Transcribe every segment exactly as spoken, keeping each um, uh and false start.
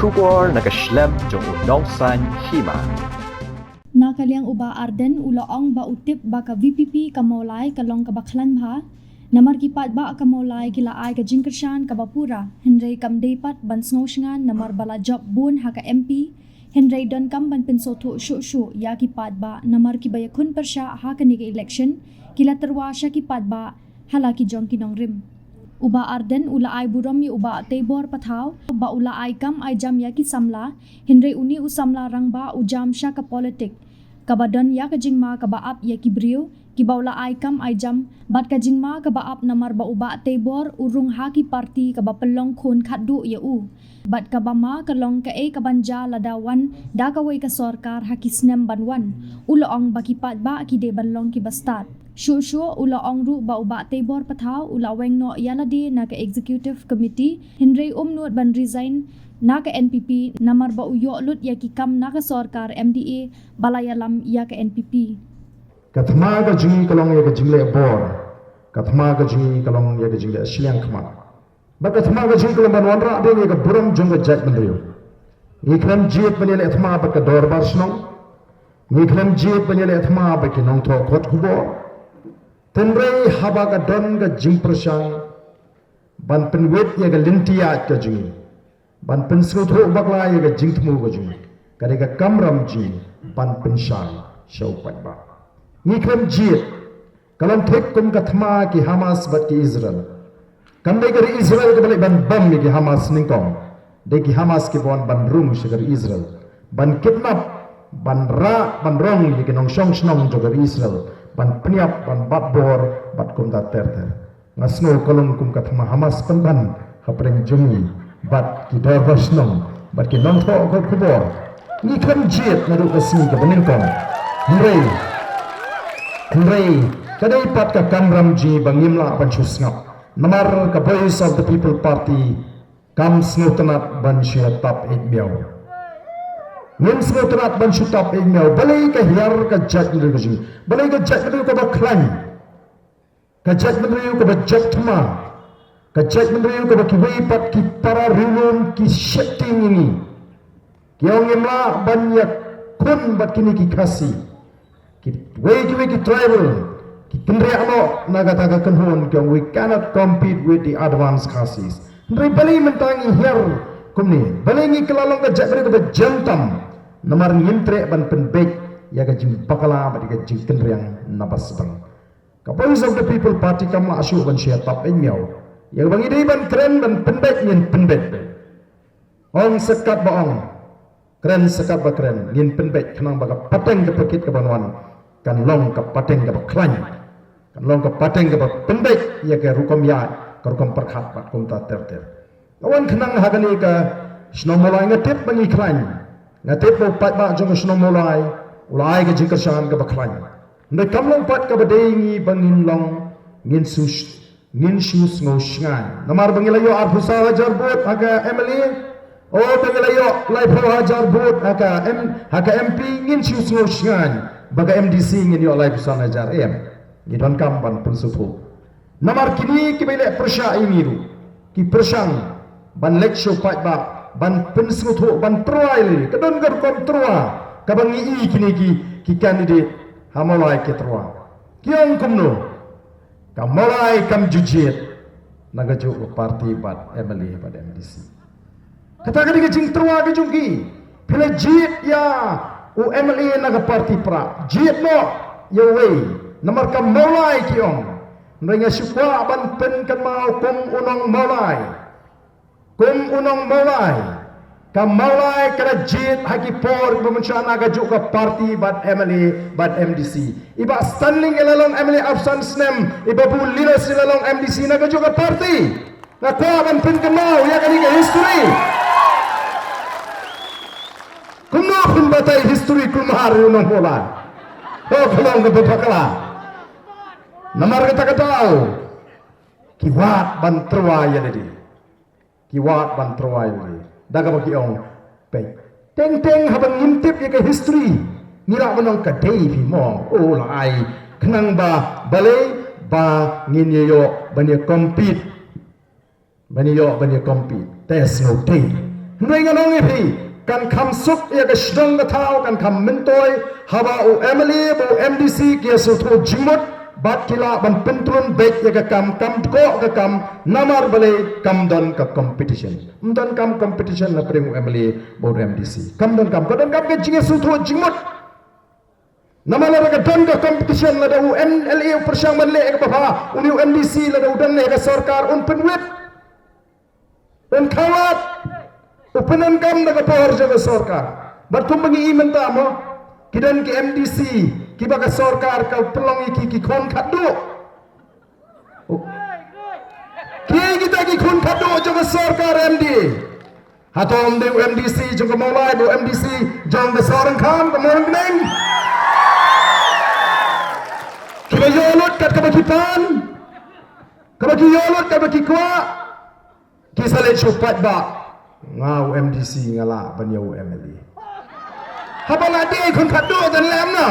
Khubor na ka shlem jong u Nongsaiñ Hima. Na ka liang u Bah Ardent u la ong ba u tip ba ka V P P ka Mawlai ka long kaba khlaiñ bha, namar ki paidbah ka Mawlai ki la ai ka jingkyrshan kaba pura, hynrei kam dei pat ban sngewsyngan namar ba la jop bun ha ka M P, hynrei donkam ban pynsngewthuh shuh shuh ïa ki paidbah namar kiba ïakhun pyrshah ha kane ka election ki la tyrwa sha ki paidbah ha la ki jong ki nongrim. U Bah Ardent u la ai burom ïa u Bah Teibor Pathaw ba u la ai kam ai jam ïa ki samla, hynrei une u samla rangbah u jam sha ka politik kaba don ïa ka jingma kaba ap ïa ki briew kiba u la ai kam ai jam, bad ka jingma kaba ap namar ba u Bah Teibor u rung ha ki parti kaba pynlong khun khatduh ïa u, bad kaba ma ka long kaei kaban jia lada wan da kawei ka sorkar ha ki snem ban wan. U la ong ba ki paidbah ki dei ban long kiba stad. Shuh shuh u la ong ruh ba u Bah Teibor Pathaw u la weng noh ïa lade na ka executive committee, hynrei um nud ban resign na ka N P P namar ba u ïoh lut ïa ki kam na ka sorkar M D A ba la ïalam ïa ka N P P. Ka thma ka jong ngi ka long ïa ka jingleh bor. Ka thma ka jong ngi ka long ïa ka jingleh shiliang khmat. Bad ka thma ka jong ngi ka long ban wanrah biang ïa ka burom jong ka jaitbynriew. Ngi khlem jied ban ïaleh thma bad ka dorbar shnong. Ngi khlem jied ban ïaleh thma bad ki nongthoh kot khubor. Hynrei haba ka don ka jingpyrshang ban pynwit ïa ka lynti ïaid ka jong ngi, ban pynsngewthuh bakla ïa ka jingthmu ka jong ngi, ka dei ka kamram jong ngi ban pynshai sha u paidbah. Ngi khlem jied. Ka long thik kum ka thma ki Hamas bad ki Israel. Kam dei ka ri Israel kaba leh ban bom ïa ki Hamas nyngkong. Dei ki Hamas kiba wan ban rung sha ka ri Israel, ban kidnap, ban rah, ban rong ïa ki nongshong shnong jong ka ri Israel, ban pynïap, ban bat bor bad kumta ter ter. Nga sngew ka long kum ka thma Hamas pynban hapdeng jong ngi bad ki dorbar shnong bad ki nongthoh kot khubor. Ngi khlem jied naduh ka sngi kaba nyngkong. Hynrei, hynrei ka dei pat ka kamram jong ngi ba ngim lah ban shu sngap, namar ka Voice of the People Party kam sngewtynnat ban shu tap eit miaw. Ngim sngewtynnat ban shu tap eit miaw. Balei ka hiar ka jaitbynriew ka jong ngi? Balei ka jaitbynriew kaba khlaiñ? Ka jaitbynriew kaba jop thma. Ka jaitbynriew kaba kiwei pat ki para riewlum ki sheptieng ïa ngi. Ki ong ngim lah ban ïakhun bad kine ki Khasi. Kiwei kiwei ki tribal ki kynriah noh na kata ka kynhun, ki ong, "We cannot compete with the advanced Khasis." Hynrei balei mynta ngi hiar kumne? Balei ngi kylla long ka jaitbynriew kaba jan tam? Namar ngim treh ban pynbeit ïa ka jingbakla bad ïa ka jingkynriang na ba sdang. Ka Voice of the People Party kam lah shuh ban shu tap eit miaw. Ïa kaba ngi dei ban kren ban pynbeit ngin pynbeit. Ong sa katba ong, kren sa katba kren, ngin pynbeit khnang ba ka pateng ka pakit kaban wan kan long ka pateng kaba khlaiñ, kan long ka pateng kaba pynbeit ïa ka rukom ïaid, ka rukom pyrkhat bad kumta ter ter. Nga wan khnang ha kane ka shnong Mawlai, nga tip ba ngi khlaiñ. Nga tip ba u paidbah jong ka shnong Mawlai u la ai ka jingkyrshan kaba khlaiñ. Hynrei kam long pat kaba dei ngi ba ngin long, ngin shu, ngin shu sngewsngaiñ. Namar ba ngi la ïoh arphew saw hajar vote ha ka M L A, o, ba ngi la ïoh laiphew hajar vote ha ka M, ha ka M P, ngin shu sngewsngaiñ ba ka M D C ngin ïoh laiphew san hajar em. Ngi donkam ban pynsngewthuh. Namar kine kiba ïaleh pyrshah ïa ngi ruh ki pyrshang ban leit sha u paidbah ban pynsngewthuh, ban tyrwa ïa lade. Ka don ka rukom tyrwa kaba ngi i kine ki, ki candidate ha Mawlai ki tyrwa. Ki ong kumno? Ka Mawlai kam ju jied na kajuh ka party bad M L A bad M D C. Kata ka dei ka jingtyrwa ka jong ki. Phi la jied ïa u M L A na ka party Prah, jied noh ïa uwei. Namar ka Mawlai ki ong. Hynrei nga shu kwah ban pynkynmaw kum u nong Mawlai. Kum u nong Mawlai, ka Mawlai ka la jied ha ki por ba mynshuwa na kajuh ka party bad M L A bad M D C. I Bah Stanley ngi la long M L A arphew san snem, i Bah Bulilas ngi la long M D C na kajuh ka party. Nga kwah ban pynkynmaw ïa kane ka history. Kumno phin batai history kulmar ïa u nong Mawlai? Ko ka long kaba bakla. Namar kata ka daw ki wad ban tyrwa ïa lade. Ki wad ban tyrwa ïa lade da kaba ki ong, peit, teng teng haba ngim tip ïa ka history ngi lah ban ong ka dei phi mo, u la ai khnang ba balei, ba ngin ïa ïoh ban ïa compete. Ban ïa ïoh ban ïa compete. Te sngewtei. Hynrei ngan ong ïa phi, kan kham suk ïa ka shnong ka thaw, kan kham myntoi haba u MLA bad u MDC ki ïa sngewthuh jingmut bad ki lah ban pyntrun beit ïa ka kam, kam dkoh ka kam, namar balei? Kam don ka competition. Ym don kam competition na pdeng u MLA bad u MDC. Kam don kam, ka don kam ka jingïasngewthuh jingmut. Namar lada ka don ka competition, lada u MLA u pyrshang ban leh ïa kaba bha, une u MDC lada u don ïa ka sorkar un pynwit, un khalat, u pyndonkam da ka por jong ka sorkar. Bad kumba ngi i mynta mo, ki don ki MDC kiba ka sorkar ka pynlong ïa ki ki khun khatduh. Kiei kita ki khun khatduh jong ka sorkar MDA? Hato ym dei u MDC jong ka Mawlai bad u MDC jong ka Sohryngkham, ka Mawryngkneng? Kiba ïoh lut kat kaba ki pan, kaba ki ïoh lut kat kaba ki kwah. Ki sa leit shu paidbah. Nga u MDC nga lah ban ïa u MLA. Haba la dei khun khatduh, don lem na.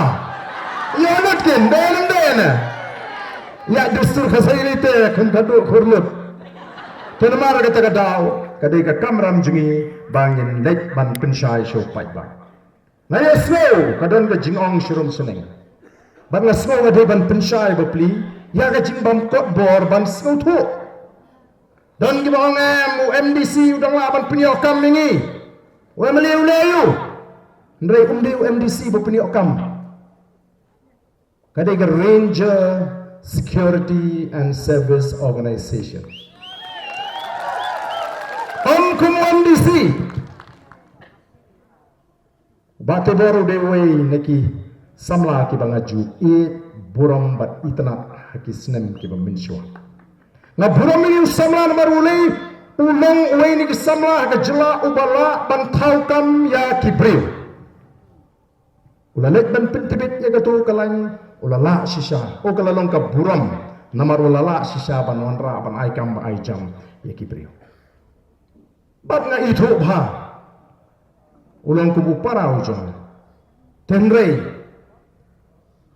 Ïoh lut kin, dei lem dei na. Ïa dustur Khasi lei te khun khatduh khur lut. Te namar kata ka daw, ka dei ka kamram jong ngi ba ngin leit ban pynshai sha u paidbah. Nga ïohsngew ka don ka jingong sharum shaneng. Bad nga sngew nga dei ban pynshai bapli ïa ka jingbymkot bor ban sngewthuh. Don kiba ong em, u MDC u dang lah ban pynïoh kam ïa ngi. U MLA u leh aïu? Hynrei um dei u MDC ba pynïoh kam. Ka dei ka Ranger Security and Service Organization. Ym kum u MDC. Bah Tebor u dei uwei na ki samla kiba nga ju ïeit burom bad itynnad ha ki snem kiba mynshuwa. Nga burom ïa u samla namar u lei u long uwei na ki samla ha ka jylla uba lah ban thaw kam ïa ki briew. U la leit ban pyntbit ïa kato ka lain, u la lah shisha, u ka la long ka burom namar u la lah shisha ban wanrah, ban ai kam, ban ai jam ïa ki briew. Bad nga ithuh bha u long kum u para u jong. Hynrei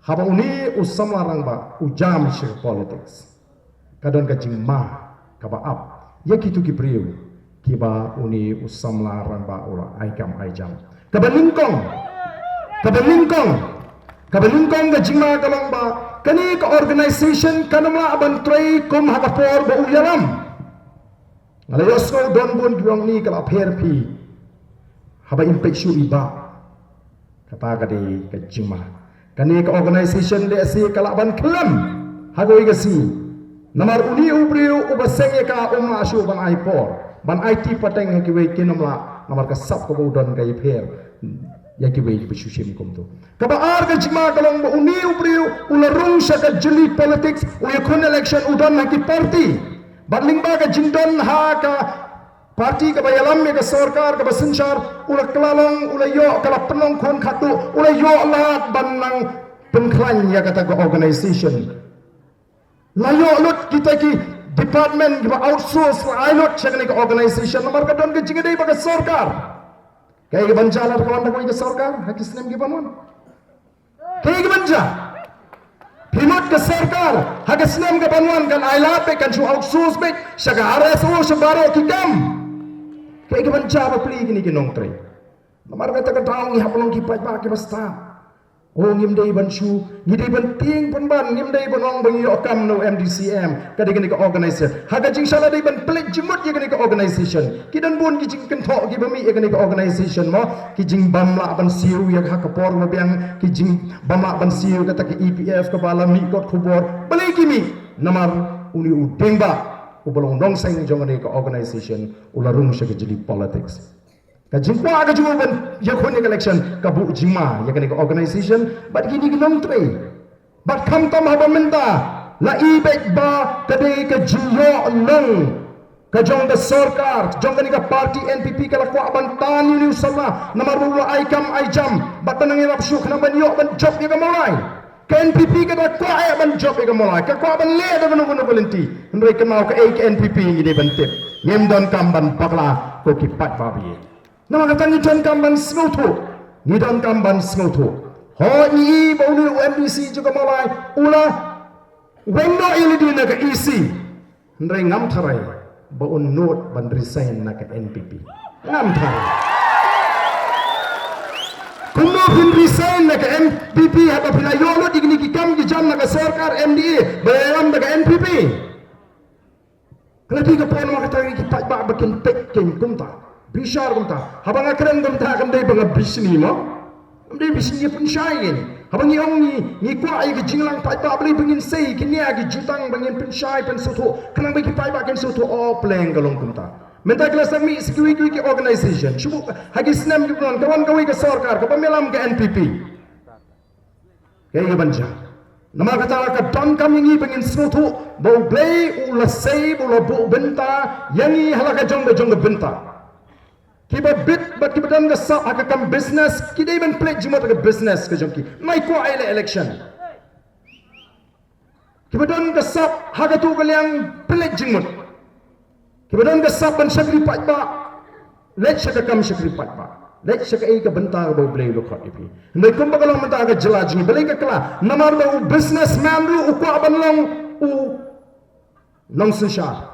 haba une u samla rangbah u jam sha ka politics, ka don ka jingma kaba ap ïa kito ki briew kiba une u samla rangbah u la ai kam ai jam. Kaba nyngkong, kaba nyngkong, kaba nyngkong ka jingma ka long ba kane ka organization kan ym lah ban trei kum ha ka por ba u ïalam. Nga la ïohsngew don bun kiba ong, ni ka la pher phi haba im peit shuh i bah. Kata ka dei ka jingma. Kane ka organization lehse ka lah ban khlem ha kawei ka sngi. Namar une u briew uba seng ïa ka um lah shuh ban ai por, ban aiti pateng ha kiwei, kin ym lah namar ka sap kaba u don ka ïapher ïa kiwei kiba shu shim kumto. Kaba ar ka jingma ka long ba une u briew u la rung sha ka jylli politics, u ïakhun election, u don ha ki party. Bad lyngba ka jingdon ha ka party kaba ïalam ïa ka sorkar kaba synshar, u la kylla long, u la ïoh, ka la pynlong khun khatduh, u la ïoh lad ban nang pynkhlaiñ ïa kata ka organization. La ïoh lut kita ki department kiba outsource, la ai lut sha kane ka organization namar ka don ka jingïadei bad ka sorkar. Kaei kaban jia lada ka wan da kawei ka sorkar ha ki snem kiban wan? Kaei kaban jia? Phi mut ka sorkar ha ka snem kaban wan kan ai lad beit, kan shu outsource beit sha ka RSO sha baroh ki kam. Kaei kaban jia bapli kine ki nongtrei? Namar kata ka daw ngi hap long ki paidbah kiba stad. O, ngim dei ban shu, ngi dei ban tieng pynban, ngim dei ban ong ba ngi ïoh kam na u MDC em, ka dei kane ka organization. Ha ka jingshah la dei ban pynleit jingmut ïa kane ka organization. Ki don bun ki jingkynthoh kiba mih ïa kane ka organization mo, ki jingbym lah ban siew ïa ka ha ka por ba biang, ki jingbym lah ban siew kata ka EPF kaba la mih kot khubor. Balei ki mih? Namar une u dieng bah uba long nongseng jong kane ka organization u la rung sha ka jylli politics. Ka jingkwah ka jong u ban ïakhun ïa ka election ka buh jingma ïa kane ka organization bad kine ki nongtrei. Bad khamtam haba mynta la i beit ba ka dei ka jingïoh long ka jong ka sorkar, jong kane ka party NPP, ka la kwah ban tan ïa une u samla namar ba u la ai kam ai jam bad ban nang ïarap shuh khnang ban ïoh ban jop ïa ka Mawlai. Ka NPP ka da kwah eh ban jop ïa ka Mawlai, ka kwah ban leh da kano kano ka lynti. Hynrei kynmaw kaei ka NPP ngi dei ban tip. Ngim donkam ban bakla ko ki paidbah ba ïeit. Namar kata ngi donkam ban sngewthuh. Ngi donkam ban sngewthuh. Hooid ngi i ba une u MDC jong ka Mawlai u la weng noh ïa lade na ka EC. Hynrei ngam tharai ba un nud ban resign na ka NPP. Ngam tharai. Kumno phin resign na ka N P P haba phi la ïoh lut ïa kine ki kam ki jam na ka sorkar M D A ba ïalam da ka N P P? Ka la dei ka por namar kata ki paidbah ba kin peit kin kumta, bishar kumta. Haba nga kren kumta kam dei ba nga bishni mo. Kam dei bishni, ïa pynshai kin. Haba ngi ong ngi, ngi kwah ïa ki jingïalang paidbah, balei ba ngin sei kine ki jutang ba ngin pynshai pynsngewthuh, khnang ba ki paidbah kin sngewthuh, oh, pleng ka long kumta. Mynta ki la sdang mih sa kiwei kiwei ki organization, shu buh ha ki snem kiba wan, ka wan kawei ka sorkar kaba ïalam ka N P P. Kaei kaban jia? Namar kata ka donkam ïa ngi ba ngin sngewthuh ba U Blei u la sei, ba u la buh bynta ïa ngi ha la ka jong ka jong ka bynta. Kiba bit bad kiba don ka sap ha ka kam business ki dei ban pynleit jingmut ha ka business ka jong ki. Nai kwah ïa la election. Kiba don ka sap ha katu ka liang pynleit jingmut. Kiba don ka sap ban shakri paidbah, leit sha ka kam shakri paidbah. Leit sha kaei ka bynta kaba U Blei u la khot ïa phi. Hynrei kumba ka long mynta ka jylla jong ngi, balei ka kla? Namar ba u businessman ruh u kwah ban long u nongsynshar.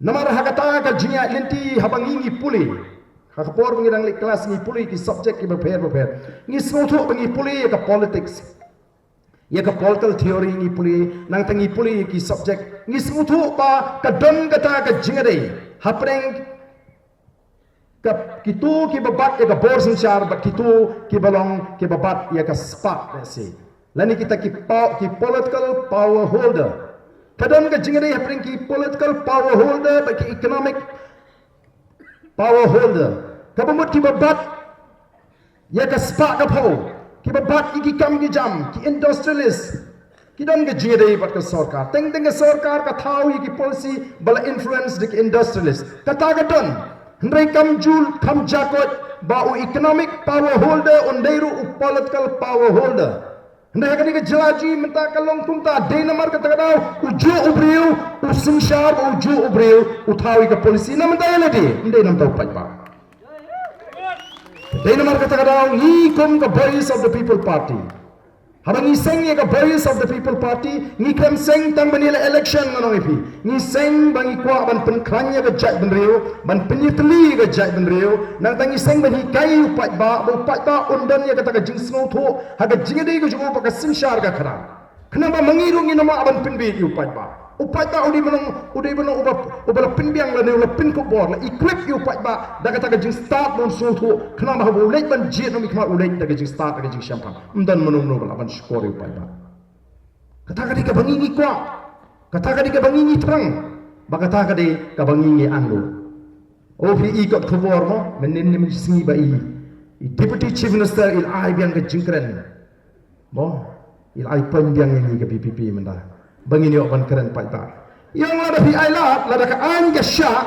Namar ha kata ka jingïaid lynti haba ngi ngi pule, ha ka por ba ngi dang leit klas ngi pule ki subject kiba pher ba pher. Ngi sngewthuh ba ngi pule ïa ka politics, ïa ka political theory ngi pule, nangta ngi pule ïa ki subject, ngi sngewthuh ba ka don kata ka jingïadei hapdeng ka, kito kiba bat ïa ka bor synshar bad kito kiba long kiba bat ïa ka spah lehse, lane kita ki pow-, ki political power holder. Ka don ka jingïadei hapdeng ki political power holder bad ki economic power holder. Kaba mut kiba bat ïa ka spah ka phew, kiba bat ïa ki kam ki jam, ki industrialist, ki don ka jingïadei bad ka sorkar. Teng teng ka sorkar ka thaw ïa ki policy ba la influence da ki industrialist. Kata ka don. Hynrei kam ju, kam jakoit ba u economic power holder un dei ruh u political power holder. Hynrei ha kane ka jylla jong ngi mynta ka long kumta, dei namar kata ka daw u juh u briew u synshar, u juh u briew u thaw ïa ka policy. Na mynta ïa lade, ym dei namar u paidbah. Dei namar kata ka daw ngi kum ka Voice of the People Party, haba ngi seng ïa ka Voice of the People Party, ngi khlem seng tang ban ïaleh election, ngan ong ïa phi. Ngi seng ba ngi kwah ban pynkhlaiñ ïa ka jaitbynriew, ban pynïatylli ïa ka jaitbynriew. Nangta ngi seng ban hikai ïa u paidbah, ba u paidbah un don ïa kata ka jingsngewthuh ha ka jingïadei ka jong u bad ka synshar ka khadar. Khnang ba ma ngi ruh ngin ym lah ban pynbieit ïa u paidbah. U paidbah u dei ban long, u dei ban long uba, uba la pynbiang lane u la pynkup bor, la equip ïa u paidbah da kata ka jingstad ban sngewthuh, khnang ba haba u leit ban jied na miet khmat u leit da ka jingstad, da ka jingshemphang. Ym don mano mano ba lah ban shukor ïa u paidbah. Kata ka dei kaba ngi ngi kwah. Kata ka dei kaba ngi ngi thrang. Bad kata ka dei kaba ngi ngi angnud. O phi i kot khubor mo, mynnin ne mynsngi ba i, i Deputy Chief Minister i la ai biang ka jingkren. Mo, i la ai point biang ïa ngi ka V P P mynta ba ngin ïoh ban kren paidbah. Ïa nga lada phi ailad, lada ka aiñ ka shah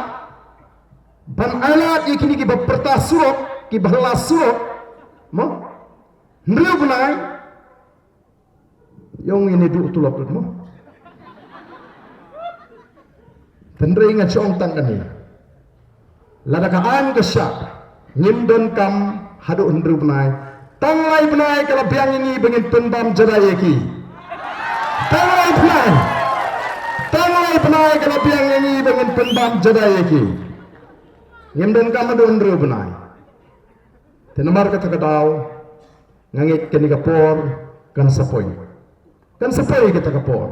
ban ailad ïa kine kiba pyrta surok, kiba la surok. Mo, hynriew bnai. Ïong ine duh tulop lut mo. Hynrei ngan shu ong tang kane. Lada ka aiñ ka shah, ngim donkam haduh hynriew bnai. Tang lai bnai ka la biang ïa ngi ba ngin pynbam jadai ïa ki. Tang lai bnai. Tang lai bnai ka la biang ïa ngi ba ngin pynbam jadai ïa ki. Ngim donkam haduh hynriew bnai. Te namar kata ka daw, nga ngeit kane ka por kan sa poi. Kan sa poi kata ka por.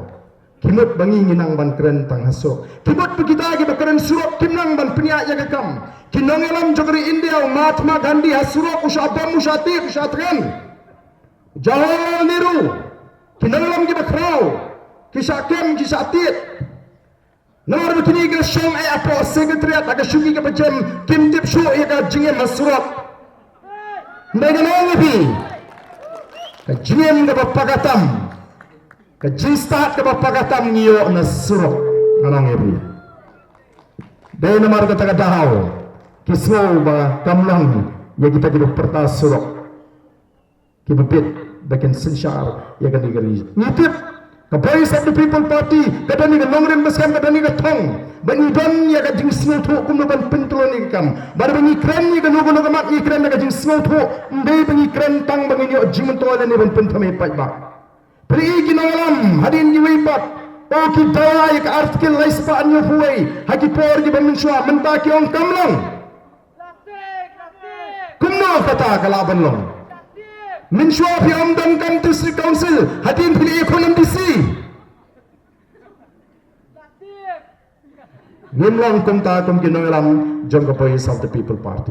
Ki mut ba ngi ngi nang ban kren tang ha surok. Ki mut ba kita kiba kren surok kim nang ban pynïaid ïa ka kam. Ki nongïalam jong ka ri India, u Mahatma Gandhi ha surok u shah bam, u shah tied, u shah thngan. Jawaharlal Nehru, ki nongïalam kiba khraw ki shah kem, ki shah tied. Namar ba kine ki la shong eh hapoh Secretariat ha ka shuki kaba jem, kim tip shuh ïa ka jingim ha surok. Hynrei ngan ong ïa phi, ka jingim kaba paka tam, ka jingstad kaba paka tam ngi ïoh na surok. Ngan ong ïa phi. Dei namar kata ka daw ki sngew ba kam long ïa kita kiba pyrta surok, kiba bit ba kin synshar ïa kane ka ri. Ngi tip ka Voice of the People Party ka don ïa ka nongrim ba skhem, ka don ïa ka thong ba ngi don ïa ka jingsngewthuh kumno ban pyntlot ïa ka kam. Bad ba ngi kren ïa kano kano ka mat ngi kren da ka jingsngewthuh, ym dei ba ngi kren tang ba ngin ïoh jingmyntoi lane ban pynthame paidbah. Phi i ki nongïalam hadien kiwei pat, o ki dawa ïa ka Article lai spah hynñiewphew wei ha ki por kiba mynshuwa, mynta ki ong kam long. Kata ka lah ban long. Mynshuwa phi ym donkam District Council, hadien phi leit ïakhun M D C. Ngim long kumta kum ki nongïalam jong ka Voice of the People Party.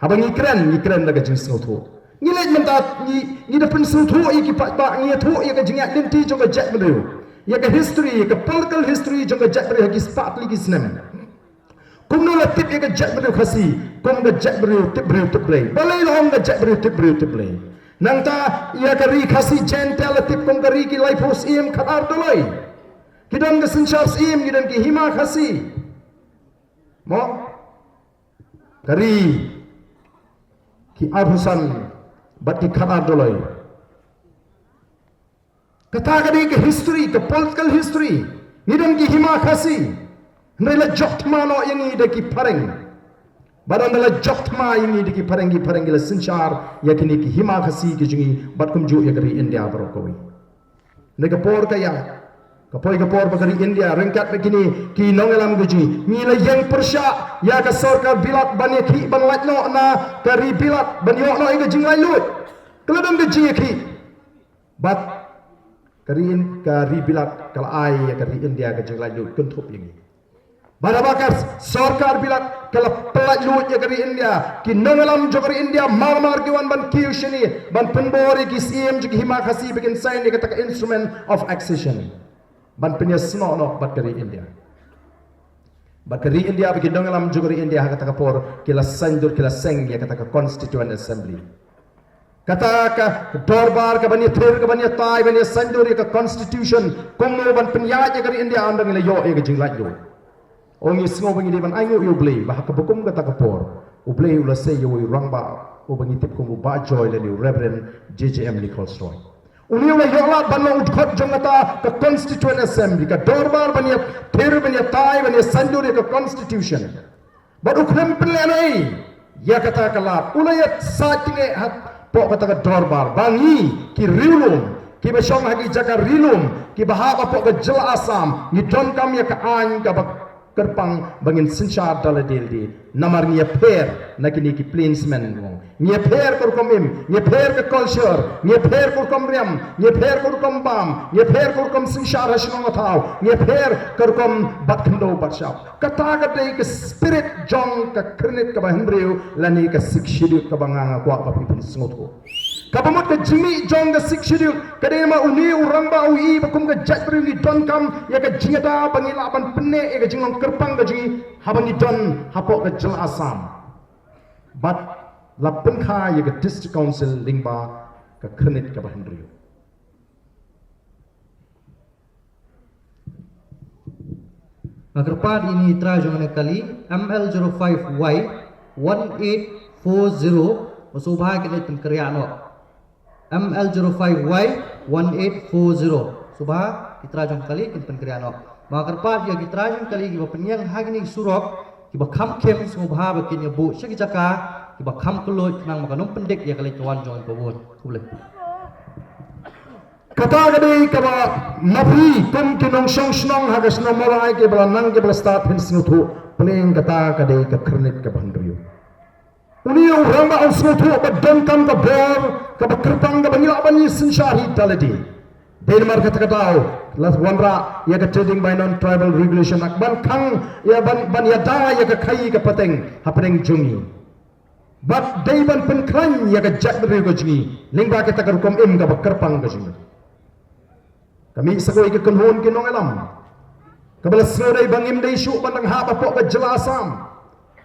Haba ngi kren, ngi kren da ka jingsngewthuh. Ngi leit mynta, ngi, ngi da pynsngewthuh ïa ki paidbah, ngi ïathuh ïa ka jingïaid lynti jong ka jaitbynriew, ïa ka history, ïa ka political history jong ka jaitbynriew ha ki spah tylli ki snem. Kumno la tip ïa ka jaitbynriew Khasi kum ka jaitbynriew tip briew tip Blei? Balei la ong ka jaitbynriew tip briew tip Blei? Nangta ïa ka ri Khasi Jaintia la tip kum ka ri ki laiphew syiem khadar doloi. Ki don ka synshar syiem, ki don ki hima Khasi. Mo? Ka ri ki arphew san bad ki khadar doloi. Kata ka dei ka history, ka political history. Ngi don ki hima Khasi. Hynrei la jop thma noh ïa ngi da ki phareng. Bad ynda la jop thma ïa ngi da ki phareng, ki phareng ki la synshar ïa kine ki hima Khasi ki jong ngi bad kumjuh ïa ka ri India baroh kawei. Hynrei ka por ka ïaid, ka poi ka por ba ka ri India ryngkat bad kine ki nongïalam ki jong ngi, ngi la ïeng pyrshah ïa ka sorkar Bilat ban ïakhih ban lait noh na ka ri Bilat ban ïoh noh ïa ka jinglaitluid. Ka la don ka jingïakhih. Bad ka ri In-, ka ri Bilat ka la ai ïa ka ri India ka jinglaitluid kynthup ïa ngi. Bad haba ka sorkar Bilat ka la pynlaitluid ïa ka ri India, ki nongïalam jong ka ri India mar mar ki wan ban kiew shane ban pynbor ïa ki syiem jong ki hima Khasi ba kin sign ïa kata ka Instrument of Accession ban pynïasnoh noh bad ka ri India. Bad ka ri India, ba ki nongïalam jong ka ri India ha kata ka por ki la saiñdur, ki la seng ïa kata ka Constituent Assembly. Kata ka dorbar kaban ïathir, kaban ïatai, ban ïasaiñdur ïa ka Constitution, kumno ban pynïaid ïa ka ri India ynda ngi la ïoh ïa ka jinglaitluid. Ong, ngi sngew ba ngi dei ban ainguh ïa U Blei ba ha kaba kum kata ka por U Blei u la sei ïa uwei u rangbah uba ngi tip kum u Bah Joy lane u Reverend J J M Nichols Roy. Une u la ïoh lad ban long u dkhot jong kata ka Constituent Assembly, ka dorbar ban ïathir, ban ïatai, ban ïasaiñdur ïa ka Constitution. Bad u khlem pynlehnohei ïa kata ka lad, u la ïasaid tyngeh hapoh kata ka dorbar ba ngi ki riewlum kiba shong ha ki jaka ri lum kiba hap hapoh ka jylla Assam, ngi donkam ïa ka aiñ kaba kyrpang ba ngin synshar da lade lade. Namar ngi ïapher na kine ki plainsmen, ngi ïapher ka rukom im, ngi ïapher ka culture, ngi ïapher ka rukom riam, ngi ïapher ka rukom bam, ngi ïapher ka rukom synshar ha shnong ha thaw, ngi ïapher ka rukom bat khyndew bat shyiap. Kata ka dei ka spirit jong ka Khyrnit kaba Hynriew lane ka Sixth Schedule kaba nga nga kwah ba phi pynsngewthuh. Kaba mut ka jingmih jong ka Sixth Schedule ka dei namar une u rangbah u ïohi ba kum ka jaitbynriew ngi donkam ïa ka jingïada ba ngi lah ban pynneh ïa ka jinglong kyrpang ka jong ngi haba ngi don hapoh ka jylla Assam. Bad la pynkha ïa ka District Council lyngba ka Khyrnit kaba Hynriew. Nga kyrpad ïa i trai jong kane ka kali, M L zero five Y one eight four zero, ba sngewbha kin leit pynkynriah noh. M L zero five Y one eight four zero. Sngewbha i trai jong ka kali kin pynkynriah noh. Nga kyrpad ïa ki trai jong ka kali kiba pynïeng ha kine ki surok kiba kham khim, sngewbha ba kin ïa buh sha ki jaka kiba kham kylluid khnang ba kan ym pyndik ïa ka leit ka wan jong ka vote. Khublei. Kata ka dei kaba ma phi kum ki nongshong shnong ha ka shnong Mawlai kiba la nang kiba la stad phin sngewthuh, pleng kata ka dei ka Khyrnit kaba Hynriew. Une u rangbah un sngewthuh ba donkam ka bor kaba kyrpang kaba ngi lah ban ïasynshar hi da lade. Dei namar kata ka daw la wanrah ïa ka Trading by Non-Tribal Regulation Act ban khang ïa ban, ban ïada ïa ka khaii ka pateng hapdeng jong ngi. Bad dei ban pynkhlaiñ ïa ka jaitbynriew ka jong ngi lyngba kata ka rukom im kaba kyrpang ka jong ngi. Ka mih sa kawei ka kynhun ki nongïalam kaba la sngewdei ba ngim dei shuh ban dang hap hapoh ka jylla Assam.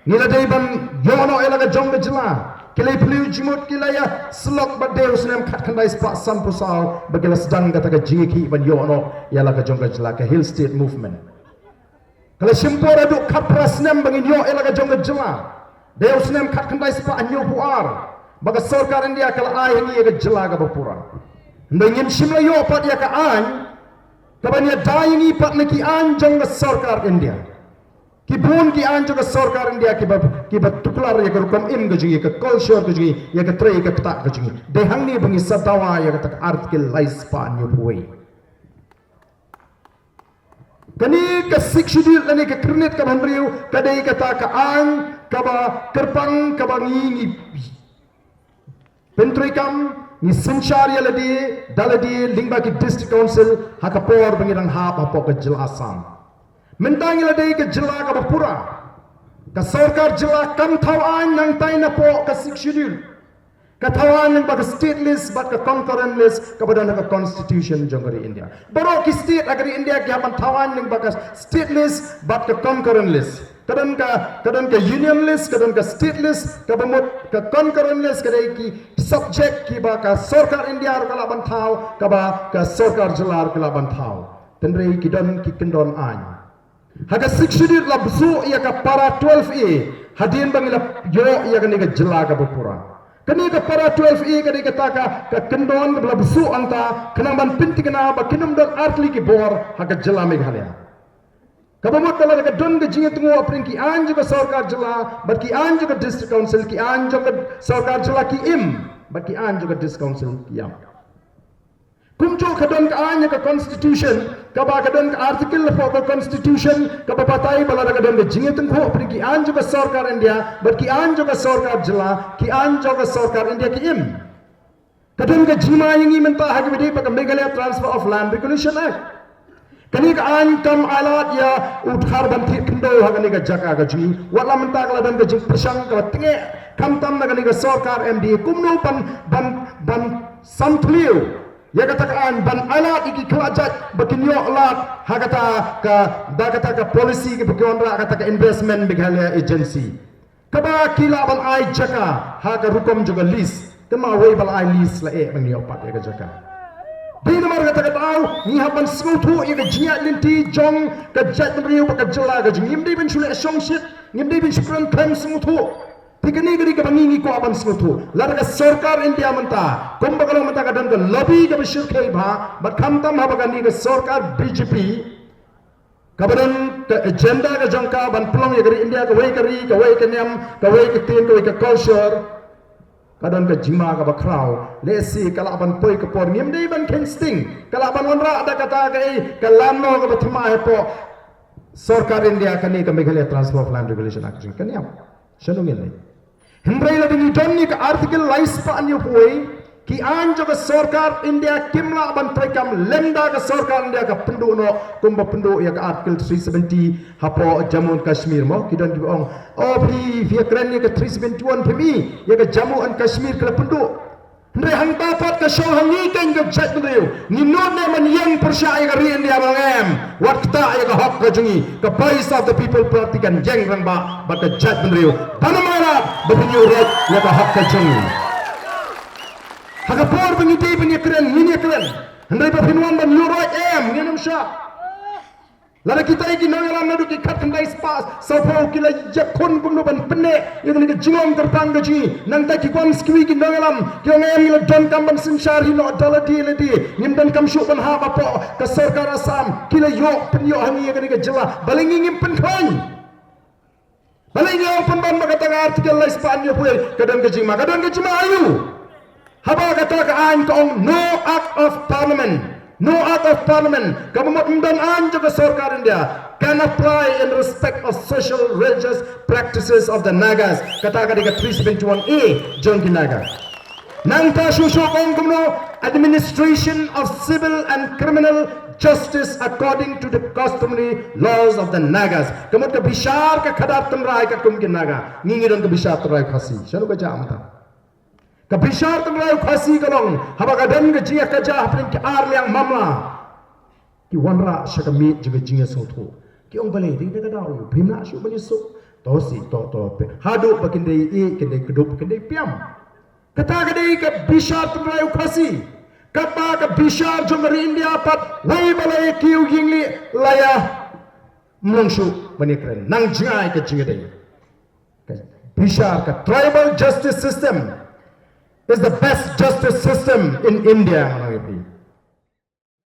Ngi la dei ban ïoh noh ïa la ka jong ka jylla. Ki la ïa phylliew jingmut, ki la ïa syllok, bad dei u snem khatkhyndai spah sanphew saw ba ki la sdang kata ka jingïakhih ban ïoh noh ïa la ka jong ka jylla, ka Hill State Movement. Ka la shim por haduh khatphra snem ba ngin ïoh ïa la ka jong ka jylla. Dei u snem khatkhyndai spah hynñiewphew ar ba ka sorkar India ka la ai ha ngi ïa ka jylla kaba pura. Hynrei ngim shym la ïoh pat ïa ka aiñ kaban ïada ïa ngi pat na ki aiñ jong ka sorkar India. Ki bun ki aiñ jong ka sorkar India kiba, kiba tuklar ïa ka rukom im ka jong ngi, ïa ka culture ka jong ngi, ïa ka trei ka ktah ka jong ngi. Dei hangne ba ngi sa dawa ïa kata ka Article lai spah hynñiewphew wei. Kane ka Sixth Schedule lane ka Khyrnit kaba Hynriew ka dei kata ka aiñ kaba kyrpang kaba ngi, ngi Pyntreikam, ngi synshar ïa lade da lade lyngba ki District Council ha ka por ba ngi dang hap hapoh ka jylla Assam. Mynta ngi la dei ka jylla kaba pura. Ka sorkar jylla kam thaw aiñ nangtai napoh ka Sixth Schedule. Ka thaw aiñ lyngba ka state list bad ka concurrent list kaba don ha ka constitution jong ka ri India. Baroh ki state ha ka ri India ki hap ban thaw aiñ lyngba ka state list bad ka concurrent list. Ka don ka, ka don ka union list, ka don ka state list, kaba mut ka concurrent list ka dei ki subject kiba ka sorkar India ruh ka lah ban thaw, kaba ka sorkar jylla ruh ka lah ban thaw. Hynrei ki don ki kyndon aiñ. Ha ka Sixth Schedule la bsuh ïa ka para twelve A, hadien ba ngi la ïoh ïa kane ka jylla kaba pura. Kane ka para twelve A ka dei kata ka, ka kyndon kaba la bsuh hangta, khnang ban pynthikna ba kin ym don artylli ki bor ha ka jylla Meghalaya. Kaba mut ba lada ka don ka jingïatynguh hapdeng ki aiñ jong ka sorkar jylla bad ki aiñ jong ka District Council, ki aiñ jong ka sorkar jylla ki im bad ki aiñ jong ka District Council ki ïam. Kumjuh ka don ka aiñ ha ka constitution, kaba ka don ka article hapoh ka constitution kaba batai ba lada ka don ka jingïatynguh hapdeng ki aiñ jong ka sorkar India bad ki aiñ jong ka sorkar jylla, ki aiñ jong ka sorkar India ki im. Ka don ka jingma ïa ngi mynta ha kaba ïadei bad ka Meghalaya Transfer of Land Regulation Act. Kane ka aiñ kam ailad ïa u Dhar ban thied khyndew ha kane ka jaka ka jong ngi. Wat la mynta ka la don ka jingpyrshang kaba tngeh khamtam na kane ka sorkar M D A kumno ban, ban, ban samthliew ïa kata ka aiñ ban ailad ïa ki khlajait ba kin ïoh lad ha kata ka, da kata ka policy kaba ki wanrah kata ka Investment Meghalaya Agency. Kaba ki lah ban ai jaka ha ka rukom jong ka lease. Te ma wei ba la ai lease la eh ban ïoh pat ïa ka jaka. Dei namar kata ka daw ngi hap ban sngewthuh ïa ka jingïaid lynti jong ka jaitbynriew bad ka jylla ka jong ngi. Ngim dei ban shu leh shongshit, ngim dei ban shu kren khlem sngewthuh. Te kane ka dei kaba ngi ngi kwah ban sngewthuh. Lada ka sorkar India mynta, kumba ka long mynta ka don ka lobby kaba shyrkhei bha, bad khamtam haba kane ka sorkar B J P, kaba don ka agenda ka jong ka ban pynlong ïa ka ri India kawei ka ri, kawei ka niam, kawei ka ktien, kawei ka culture. Ka don ka jingma kaba khraw. Lehse ka lah ban poi ka por, ngim dei ban kheiñ sting. Ka lah ban wanrah da kata kaei, ka lam noh kaba thymmai hapoh sorkar India kane ka Meghalaya Transfer of Land Regulation Act jong ka niam. Shano ngin leit? Hynrei lada ngi don ïa ka Article laispah hynñiewphew, ki aiñ jong ka sorkar India kim lah ban treikam lymda ka sorkar India ka pynduh noh kumba pynduh ïa ka Article three seventy hapoh Jammu and Kashmir mo, ki don kiba ong, o phi, phi ïakren ïa ka three seventy-one, phim i ïa ka Jammu and Kashmir ka la pynduh. Hynrei hangta pat ka shong ha ngi keiñ ka jaitbynriew. Ngi nud ne ban ïeng pyrshah ïa ka ri India ba ngam wat ktah ïa ka hok ka jong ngi. Ka Voice of the People Party kan ïeng rangbah bad ka jaitbynriew. Ban ym ailad ba phin ïuh roit ïa ka hok ka jong ngi. Ha ka por ba ngi dei ban ïakren, ngin ïakren. Hynrei ba phin wan ban ïuh roit em, ngin ym shah. Lada kita ki nongïalam naduh ki khatkhyndai spah sawphew ki la ïakhun kumno ban pynneh ïa kane ka jinglong kyrpang ka jong ngi. Nangta ki kwah skwi ki nongïalam ki ong em ngi la donkam ban synshar hi noh da lade lade. Ngim donkam shuh ban hap hapoh ka sorkar Assam. Ki la ïoh pynïoh ha ngi ïa kane ka jylla. Balei ngi ngim pynkhlaiñ? Balei ngi ong pynban ba kata ka Article laispah hynñiewphew ka don ka jingma, ka don ka jingma aïu? Haba kata ka aiñ ka ong no Act of Parliament, no Act of Parliament, kaba mut ym don aiñ jong ka sorkar India, can apply in respect of social, religious practices of the Nagas. Kata ka dei ka three seventy-one A jong ki Naga. Nangta shuh shuh ka ong kumno, administration of civil and criminal justice according to the customary laws of the Nagas. Ka mut ka bishar ka khadar tynrai katkum ki Naga. Ngi ngi don ka bishar tynrai Khasi. Shano ka jia mynta? Ka bishar tynrai Khasi ka long haba ka don ka jingïakajia hapdeng ki ar liang mamla. Ki wanrah sha ka miej jong ka jingïasngewthuh. Ki ong balei dei da ka daw ïa u, phim lah shuh ban ïasuk. To si, to, to, pe. Haduh ba kin dei ïeit, kin dei kdup, kin dei piam. Kata ka dei ka bishar tynrai u Khasi. Katba ka bishar jong ka ri India pat wei ba la ïa kiew ïing lieh la ïa mlong shuh ban ïakren. Nang jngai ka jingïadei. Ka bishar ka tribal justice system is the best justice system in India.